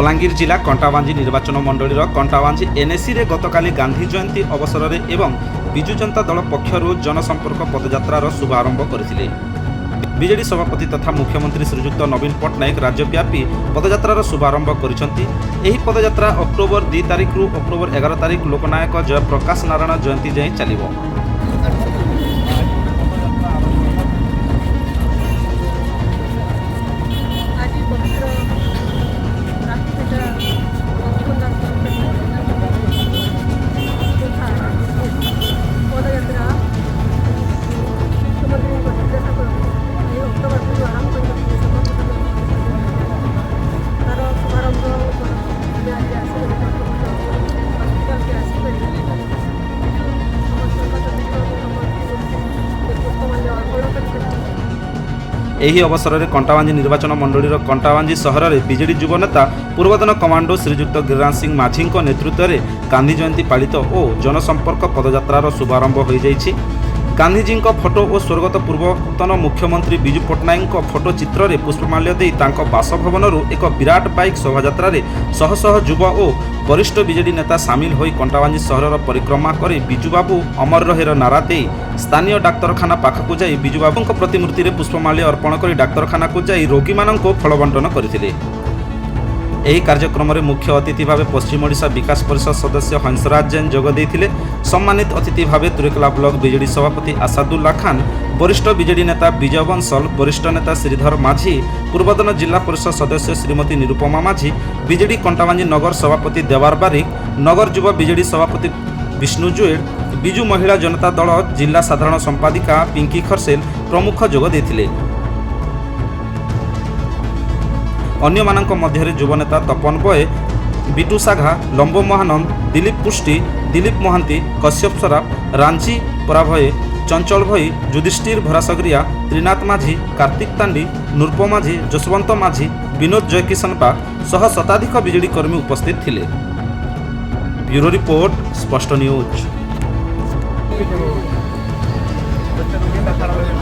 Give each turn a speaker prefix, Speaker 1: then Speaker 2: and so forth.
Speaker 1: ବଲାଙ୍ଗୀର ଜିଲ୍ଲା କଣ୍ଟାବାଞ୍ଜି ନିର୍ବାଚନ ମଣ୍ଡଳୀର କଣ୍ଟାବାଞ୍ଜି ଏନ୍ଏସିରେ ଗତକାଲି ଗାନ୍ଧୀ ଜୟନ୍ତୀ ଅବସରରେ ଏବଂ ବିଜୁ ଜନତା ଦଳ ପକ୍ଷରୁ ଜନସମ୍ପର୍କ ପଦଯାତ୍ରାର ଶୁଭାରମ୍ଭ କରିଥିଲେ। ବିଜେଡି ସଭାପତି ତଥା ମୁଖ୍ୟମନ୍ତ୍ରୀ ଶ୍ରୀଯୁକ୍ତ ନବୀନ ପଟ୍ଟନାୟକ ରାଜ୍ୟବ୍ୟାପୀ ପଦଯାତ୍ରାର ଶୁଭାରମ୍ଭ କରିଛନ୍ତି। ଏହି ପଦଯାତ୍ରା ଅକ୍ଟୋବର 2 ତାରିଖରୁ ଅକ୍ଟୋବର 11 ତାରିଖ ଲୋକନାୟକ ଜୟପ୍ରକାଶ ନାରାୟଣ ଜୟନ୍ତୀ ଯାଏଁ ଚାଲିବ।
Speaker 2: ଆଜି ପବିତ୍ର ରାଷ୍ଟ୍ରପିତା ମହାତ୍ମା ତଥା ପଦଯାତ୍ରା ମୁଖ୍ୟମନ୍ତ୍ରୀଙ୍କ ନିର୍ଦ୍ଦେଶ କ୍ରମେ ଏହି ଅକ୍ଟୋବର 2ରୁ ଆରମ୍ଭ କରିବାକୁ ସଂକଳ୍ପ ତାର ଶୁଭାରମ୍ଭ ଆମେ ଆଜି ଆସିକରି ହସ୍ପିଟାଲକେ ଆସିକରି ବିଜୁ ଆମ ସ୍ୱର୍ଗତ ବିଜୁ ବାବୁଙ୍କ ପ୍ରତିମୂର୍ତ୍ତି ପୁଷ୍ପମାଲ୍ୟ ଅର୍ପଣ କରିଛନ୍ତି।
Speaker 1: ଏହି ଅବସରରେ କଣ୍ଟାବାଞ୍ଜି ନିର୍ବାଚନ ମଣ୍ଡଳୀର କଣ୍ଟାବାଞ୍ଜି ସହରରେ ବିଜେଡି ଯୁବନେତା, ପୂର୍ବତନ କମାଣ୍ଡୋ ଶ୍ରୀଯୁକ୍ତ ଗିରିରାଜ ସିଂ ମାଝୀଙ୍କ ନେତୃତ୍ୱରେ ଗାନ୍ଧୀ ଜୟନ୍ତୀ ପାଳିତ ଓ ଜନସମ୍ପର୍କ ପଦଯାତ୍ରାର ଶୁଭାରମ୍ଭ ହୋଇଯାଇଛି। ଗାନ୍ଧିଜୀଙ୍କ ଫଟୋ ଓ ସ୍ୱର୍ଗତ ପୂର୍ବତନ ମୁଖ୍ୟମନ୍ତ୍ରୀ ବିଜୁ ପଟ୍ଟନାୟକଙ୍କ ଫଟୋ ଚିତ୍ରରେ ପୁଷ୍ପମାଲ୍ୟ ଦେଇ ତାଙ୍କ ବାସଭବନରୁ ଏକ ବିରାଟ ବାଇକ୍ ଶୋଭାଯାତ୍ରାରେ ଶହ ଶହ ଯୁବ ଓ ବରିଷ୍ଠ ବିଜେଡି ନେତା ସାମିଲ ହୋଇ କଣ୍ଟାବାଞ୍ଜି ସହରର ପରିକ୍ରମା କରି "ବିଜୁବାବୁ ଅମର ରହେର ନାରା ଦେଇ ସ୍ଥାନୀୟ ଡାକ୍ତରଖାନା ପାଖକୁ ଯାଇ ବିଜୁବାବୁଙ୍କ ପ୍ରତିମୂର୍ତ୍ତିରେ ପୁଷ୍ପମାଲ୍ୟ ଅର୍ପଣ କରି ଡାକ୍ତରଖାନାକୁ ଯାଇ ରୋଗୀମାନଙ୍କୁ ଫଳ ବଣ୍ଟନ କରିଥିଲେ। ଏହି କାର୍ଯ୍ୟକ୍ରମରେ ମୁଖ୍ୟ ଅତିଥି ଭାବେ ପଶ୍ଚିମ ଓଡ଼ିଶା ବିକାଶ ପରିଷଦ ସଦସ୍ୟ ହଂସରାଜ ଜୈନ ଯୋଗ ଦେଇଥିଲେ। ସମ୍ମାନିତ ଅତିଥି ଭାବେ ତୁରେକେଲା ବ୍ଲକ ବିଜେଡି ସଭାପତି ଆସାଦୁଲ୍ଲା ଖାନ, ବରିଷ୍ଠ ବିଜେଡି ନେତା ବିଜୟ ବଂଶଲ, ବରିଷ୍ଠ ନେତା ଶ୍ରୀଧର ମାଝୀ, ପୂର୍ବତନ ଜିଲ୍ଲା ପରିଷଦ ସଦସ୍ୟ ଶ୍ରୀମତୀ ନିରୁପମା ମାଝୀ, ବିଜେଡି କଣ୍ଟାବାଞ୍ଜି ନଗର ସଭାପତି ଦେବାର ବାରିକ, ନଗର ଯୁବ ବିଜେଡି ସଭାପତି ବିଷ୍ଣୁ ଜୁଏଡ, ବିଜୁ ମହିଳା ଜନତା ଦଳ ଜିଲ୍ଲା ସାଧାରଣ ସମ୍ପାଦିକା ପିଙ୍କି ଖର୍ସେଲ ପ୍ରମୁଖ ଯୋଗ ଦେଇଥିଲେ। ଅନ୍ୟମାନଙ୍କ ମଧ୍ୟରେ ଯୁବନେତା ତପନ ବଏ, ବିଟୁ ସାଘା, ଲମ୍ବ ମହାନନ୍ଦ, ଦିଲୀପ ପୃଷ୍ଟି, ଦିଲୀପ ମହାନ୍ତି, କଶ୍ୟପ ସରାଫ, ରାଞ୍ଚି ପରାଭଏ, ଚଞ୍ଚଳ ଭୋଇ, ଯୁଧିଷ୍ଠିର ଭରାସଗରିଆ, ତ୍ରିନାଥ ମାଝୀ, କାର୍ତ୍ତିକ ତାଣ୍ଡି, ନୃପ ମାଝୀ, ଯଶବନ୍ତ ମାଝୀ, ବିନୋଦ ଜୟକିଶନ ବାଗ ସହ ଶତାଧିକ ବିଜେଡି କର୍ମୀ ଉପସ୍ଥିତ ଥିଲେ। ବ୍ୟୁରୋ ରିପୋର୍ଟ, ସ୍ପଷ୍ଟ ନ୍ୟୁଜ୍।
Speaker 3: ବଚ୍ଚା